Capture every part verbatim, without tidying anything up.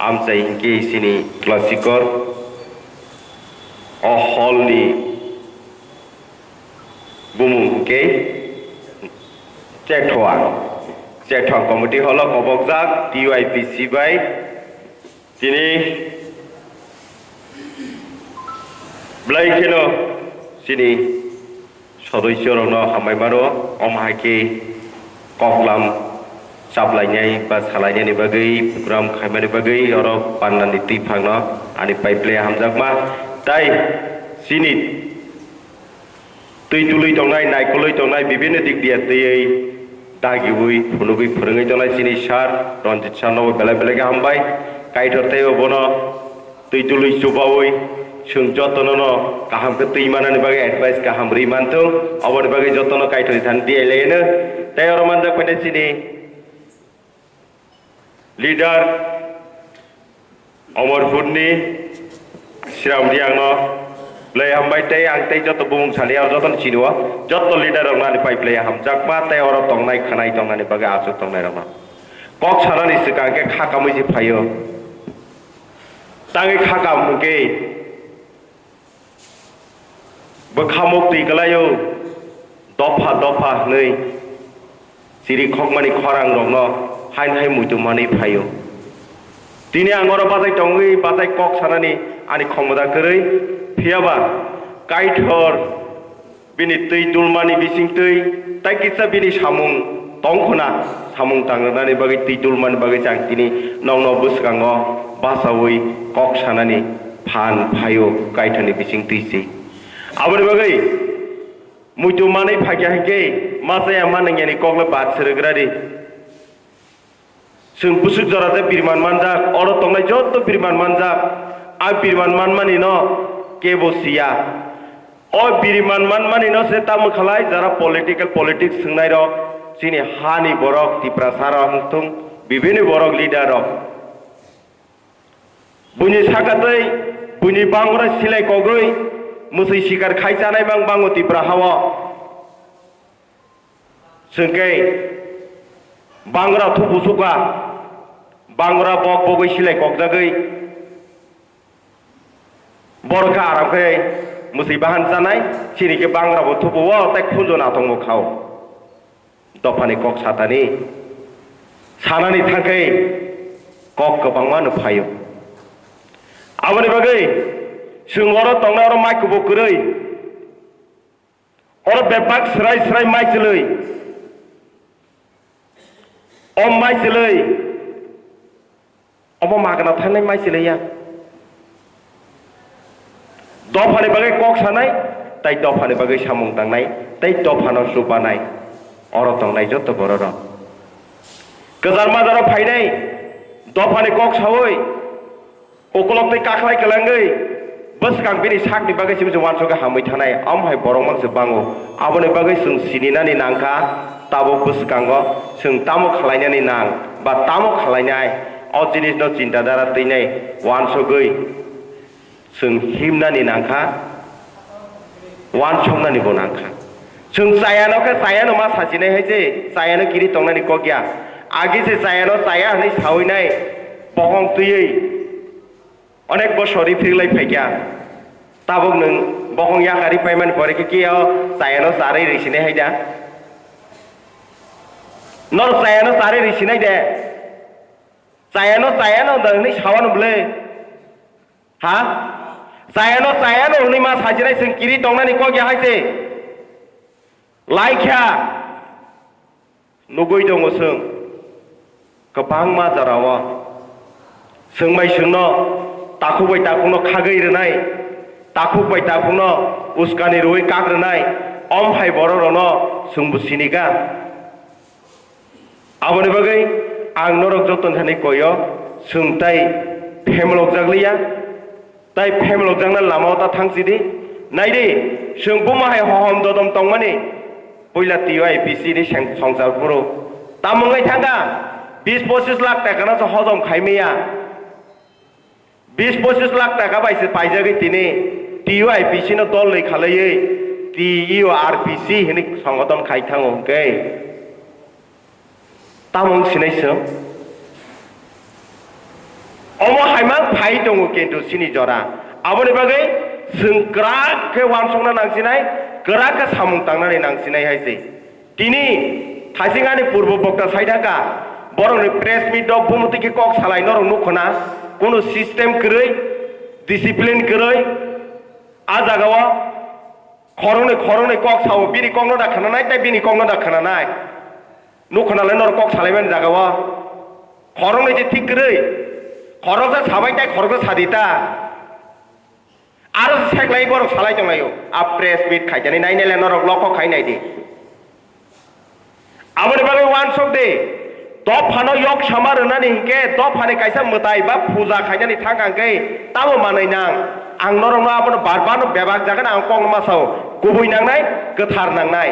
amchai hinkhe chini Tulashikhor, o hall ni bumung hinkhe Chethua, Chethua committee hall o kobokjak T Y P C bai. Tini belai kheno chini sodosyorokno hambai mano, omo hai khe koklam chaplainai ba salainani bagwi, program khaimani bagwi, oro pandani twiphangno ani pipeline hamjakma. Tai chini twi dului tongnai, naikolwi tongnai, bibinno dik diya twiwi dagiwi phunugwi phwrwngwi tongnai chini sir Ranjit sir no belai belai khe hambai. Kaitor teibo bono twi dului chubawi chwng jotono no kaham khe twi manani bagwi advice kaham rwi manthung, oboni bagwi jotono Kaitorni thani diya laino. Tei oro manjak phai chini leader Omorpurni Sriram Riangno belai hambai tei ang tei joto bumung sani aro jotono chini o, joto leader rokno ani pipeline hamjakma tei oro tongnai khanai tongnani bagwi achuk tongnai rokno. Kok sanani swkang khe kha kamui se phaio. Tangwi kha kam hwnkhe bwkha muktwi kwlaio, dopha dopha hwnwi chirikhokmani khorangrokno hain hai muitu manwi phaio. Tini ang oro bachai tongwi bachai kok sanani ani khomota kwrwi, phiyaba Kaitor bini twi dulmani bisingtwi tai kisa bini samung tongkhwna, samung tangrwnani bagwi twi dulmani bagwi chang tini nokno bwskango bachaui kok sanani phan phaio Kaitorni bisingtwi se. Aboni bagwi muitu manwi phaikya hinkhe ma chaya ma nwngyani kokle bad swrwgradi. Chwng bwswk jora tei biriman manjak, oro tongnai joto biriman manjak. A biriman manmani no kebo siya. O biriman manmani no se tamo khalai jara political politics swngnai rok, chini hani borok, Tiprasa rok wngthung, bibini borok leader rok. Buini saka tei buini bangra silai kogwi mwswi sikar khai chanai bang bango Tipra hao. Chwngkhe bangra thupu suka, bangra bok bogwi silai kokjagwi borokha aram khe mwswi bahan chanai, chini khe bangra bo thupu o tei khunju nathok bo khao. Dophani kok satani sanani thangkhe kok kwbangma no phaio. Aboni bagwi chwng oro tongnai oro mai kubuk kwrwi, oro bebak swrai swrai mai chwlwi, o mai chwlwi omo magna thangnai mai chwlwi ya. Dophani bagwi kok sanai, tei dophani bagwi samung tangnai, tei dophano chubanai. Oro tongnai joto bororok kwchar majaro phainai, dophani kok saui, ukolok tei kakhlai kwlangwi, bwskang bini sakni bagwi simi se uansukhe hamwi thanai, omo hai borok mang se bango. Aboni bagwi chwng sininani nangkha, tabuk bwskango chwng tamo khlainani nang ba tamo khlainai, o jinisno chinta dhara twinai uansugwi. Chwng himnani nangkha, uansuknani bo nangkha. Chwng chayano khe chayano ma sachinai hai se, chayano kiri tongnani kok ya. Agi se chayano chaya hwnwi saui nai, bohong twiwi onek bosor ri phirlai phaikya. Tabuk nwng bohong yakari paimani pore khe kiya o chayano charwi rwi sinai hai da? Nor chayano charwi rwi sinai de? Chayano chayano da hwnwi sawano bwle? Ha? Chayano chayano hwnwi ma sajinai chwng kiri tongnani kok ya hai se. Laikha. Nugui tongo chwng. Kwbangma jorao. Chwng bai chwngno takhuk bai takhukno khagwi rwnai. Takhuk bai takhukno uskani rwui kak rwnai. Om hai borok rokno chwngbo sinika. Aboni bagwi ang norok joto thani koyo, chwng tai phemlokjak liya, tai phemlokjakna lamao ta thang sidi. Naidi, chwng buma hai hohom dodom tongmani, puila T Y P C ni seng-, songsar phuru. Tamo wngwi thangkha, bis pochis lakh taka no se hojom khai maya. Bis pochis lakh taka bai se paijagwi tini T Y P C no dol nwi khalaiwi T U R P C hinwi songoton khai thango hwnkhe. Tamo wng sinai chwng? Omo hai mang phai tongo kintu chini jora. Aboni bagwi chwng kwrak khe uansukna nangsinai, kwrak khe samung tangnani nangsinai hai se. Tini Thaising ani purbo bokta sai thangkha, borokni press meet rok bumutwi khe kok salai norok nukho na, kunu system kwrwi, discipline kwrwi, a jagao khoroknwi khoroknwi kok sao, bini kokno da khwnanai tei bini kokno da khwnanai. Nukho nalai norok kok salaimani jagao. Khoroknwi je thik kwrwi, khoroksa sabai tei khoroksa sadi ta. Aro seklai borok salai tonglaio. A press meet khaitani nainai le norok lokho khai nai di. Aboni bagwi uansuk di. Dophano yok sama rwnani hinkhe dophani kaisa mwtai ba puja khainani thang kha hinkhe tamo manwi nang. Ang norokno abono bar barno bebak jagano ang kokno ma sao. Kubui nangnai, kwthar nangnai.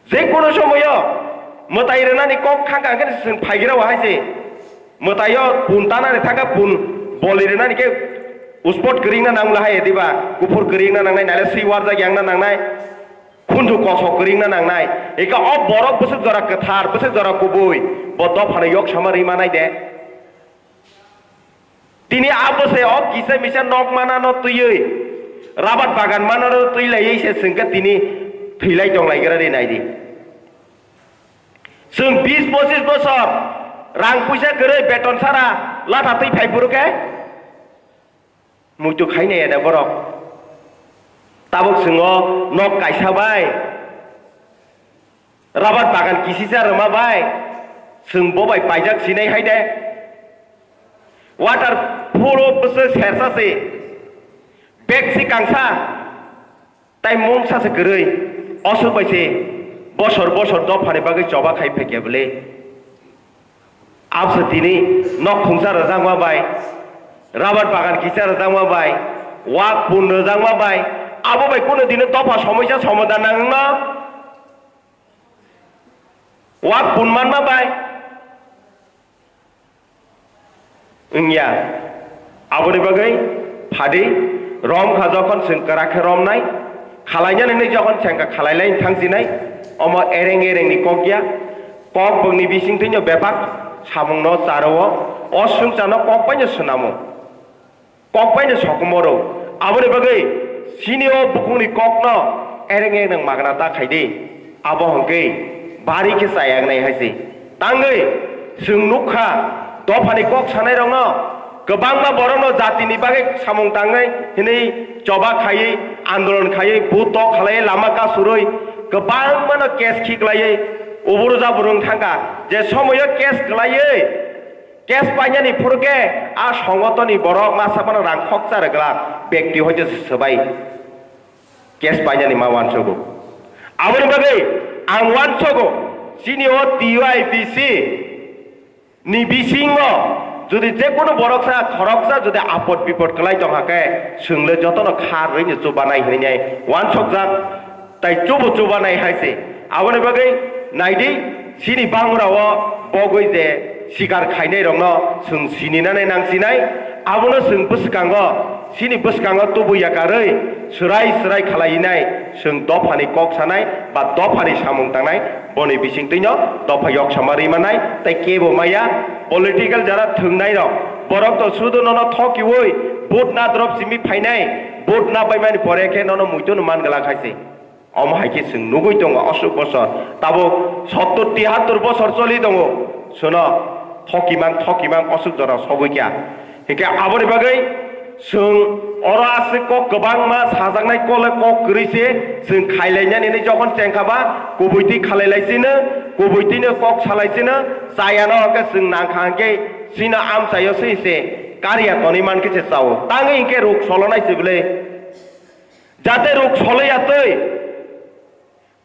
Je kono somoyo mwtai rwnani kok khang kha khe chwng phaigrao hai se. Mwtaio pun tanani thangkha pun boli rwnani khe uspot kwrwngna nangla hai diba? Kuphur kwrwngna nangnai, naile swi warjak yangna nangnai, khunju kosok kwrwngna nangnai. Eka o borok bwswk jora kwthar, bwswk jora kubui, bo dophano yok sama rwi manai de. Tini abo se o kisa misa nok manano twiwi, rabat bagan manano twi laiwi se chwngkhe tini thwilai tong lai gra de nai di. Chwng bis pochis bosor rang puisa kwrwi beton sara latha twi phai phuru khe muitu khai nai ya da borok. Tabuk chwng o nok kaisa bai rabar bagan kisisa rwma bai chwng bo bai paijak sinai hai de. Water phulo bwswk sersa se, bag si kangsa, tai mungsa se kwrwi, oswk bai se bosor bosor dophani bagwi choba khai phaikya bwle. Abse tini nok khungsa rwjakma bai, rabar bagan kisa rwjakma bai, wak pun rwjakma bai, abo bai kunu dino dopha somoisa somodan nangno? Wak pun manma bai wngya. Aboni bagwi phadi rom kha, jokhon chwng kwrak khe romnai, khalainani hinwi jokhon chengkha khalailai thangsinai, omo ereng erengni kok ya. Kok bwkni bisingtwino bebak samungno charo-o, o swngcharno kok baino swnamo. Kok baino sokomoro. Aboni bagwi chini o bukhukni kokno ereng ereng magna ta khai di. Abo hwnkhe bari khe chayagnai hai se. Tangwi chwng nukha dophani kok sanairokno, kwbangma borokno jatini bagwi samung tangnai hinwi choba khaiwi, andolon khaiwi, bhut tok khalaiwi, lama kasurwi, kwbangmano case khiklaiwi, uburu jaburu wng thangkha. Je somoio case kwlaiwi, case painani phuru khe a songotoni borok masa phano rang khoksa rwglak, bekti hoite swbai case painani ma uansugo. Aboni bagwi ang uansugo, chini o T Y B C ni bisingo jodi je kono boroksa khoroksa jodi apot bipot kwlai tongkha khe, chwng le jotono kha rwino chubanai hinwi uansukjak. Tai chubu chubanai hai se. Aboni bagwi naidi, chini bangrao bogwi je sikar khainai rokno chwng sininani nangsinai, abono chwng bwskango, chini bwskango tubu yakarwi swrai swrai khlainai, chwng dophani kok sanai ba dophani samung tangnai, boni bisingtwino dopha yoksama rwi manai, tai kebo maya political jara thwngnai rok, borok to sudu nono thokiwi vote na drop simi phainai, vote na paimani pore khe nono muitu no man glak hai se. Omo hai khe chwng nugwi tongo aswk bosor, tabuk sottor tihattor bosor choli tongo, chwno thokimang thokimang aswk jora sogwi kha. Hinkhe aboni bagwi chwng oro aswk kok kwbangma sajaknai kole kok kwrwi se chwng khailainani hinwi jokhon chengkha ba kubui twi khalai lai chino, kubui twino kok salai chino, chayano hwnkhe chwng nangkha hinkhe chino amchaio se se kariya tonwi mankhe se chao. Tangwi hinkhe ruk solonai se bwle. Jate ruk soloi ya twi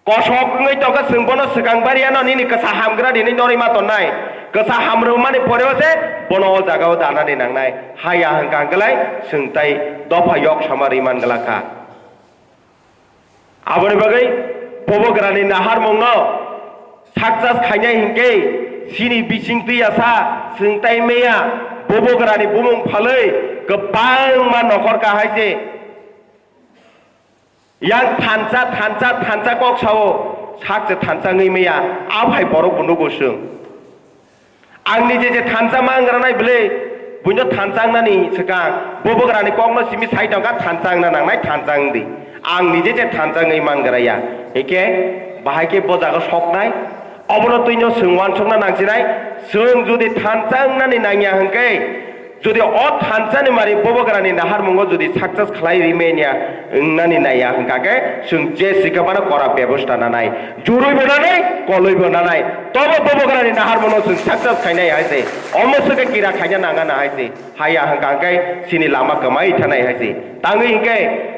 kosok wngwi tongkha, chwng bono swkang bariano nini kwsa hamgra rinwi norwi ma tonnai. Kwsa hamrwmani poreo se bono o jagao danani nangnai. Haya hwnkha hwnkhe lai chwng tai dopha yoksama rwi man glak kha. Aboni bagwi bubagrani naharmungno success khainai hinkhe chini bising twi asa chwng tai meya bubagrani bumung phalwi kwbangma nokhor kahai se. Yang thansa, thansa, thansa kok sao, sak se thansa wngwi maya, a phai borok bo nugo chwng. Ang nije je thansa mangranai bwle, buino thansa wngnani swkang, bubagrani kokno simi sai tongkha thansa wngna nangnai, thansa wngdi. Ang nije je thansa wngwi mangraya, hinkhe bahai khe bo jaga soknai, obono twino chwng uansukna nangsinai, chwng jodi thansa wngnani nangya hinkhe, jodi o thansani mari bubagrani naharmungo jodi success khlai rimanya wngnani naiya hwnkha khe chwng je sikha mano kora bebosta nanai, jurui bo nanai, koloi bo nanai, tobo bubagrani naharmungno chwng success khainai hai se, omo swkhe kira khaina nangana hai se, haiya hwnkha khe chini lama kwmai thanai hai se. Tangwi hinkhe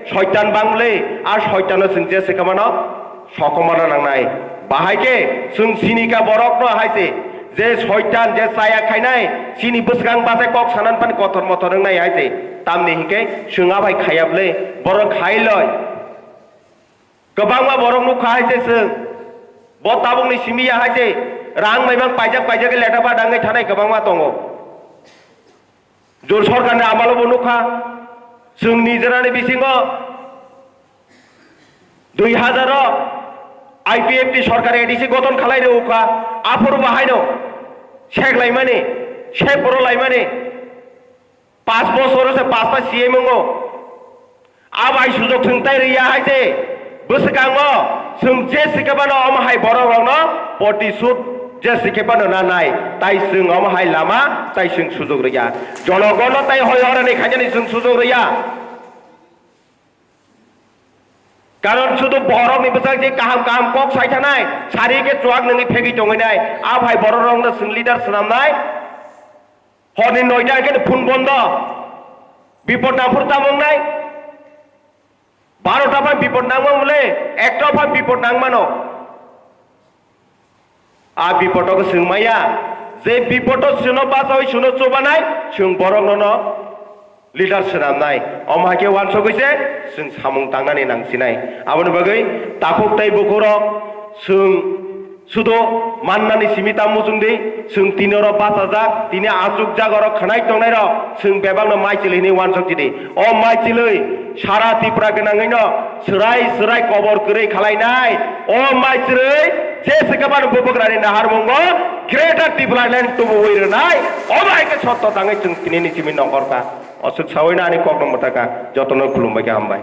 soitan bangle, a soitano chwng je sikha mano sokomorna nangnai. Bahai khe chwng sini kha borokno hai se, je soitan, je chaya khainai, chini bwswkang bachai kok sanan phani kothor mothor wngnai hai se. Tamni hinkhe chwng abai khaya bwle, borok khai loi. Kwbangma borok nukha hai se chwng. Bo tabukni simi ya hai se, rang maimang paijak paijak khe leta ba dangwi thanai kwbangma tongo. Jor sorkarni amalo bo nukha, chwng nijorani bisingo dui hazaro I P F T sorkar A D C goton khalai rwkha, aphuru bo haino sek laimani, sek boro laimani, pas bosoro se pasta C M wngo. Abai sujok chwng tai rwya hai se, bwswkango chwng je sikhe bano omo hai borok rokno poti sut je sikhe bano na nai, tai chwng omo hai lama tai chwng sujok rwya. Jonogono tai hoi horani khainani chwng sujok rwya. Karon sudu borokni bwsang je kaham kaham kok sai thanai, sari khe chuak nungwi phegwi tongwi nai, a bhai borok rokno chwng leader swnamnai. Horni noita khe phone bondo, bipod nangphuru tamo wngnai? Barota phan bipod nangma mole, ekta phan bipod nangmano. A bipodo khe chwng maya, je bipodo chwngno bachaui chwngno chubanai, chwng borok nono leader swnamnai. Omo hai khe uansugwi se chwng samung tangnani nangsinai. Aboni bagwi takhuk tei bukhurok chwng sudo mannani simi ta muchungdi, chwng tini oro bachajak, tini achukjak oro khwnai tongnairok, chwng bebakno maichwlwi hwnwi uansukjidi. O maichwlwi sara Tripura gwnangwino swrai swrai kobor kwrwi khalainai. O maichwlwi je swkabano bubagrani naharmungo Greater Tipraland tubuwi rwnai. Omo hai khe sotto tangwi chwng tinini simi nongkhorkha. Oswk sawino ani kokno mwthakha. Jotono khulumbai khe hambai.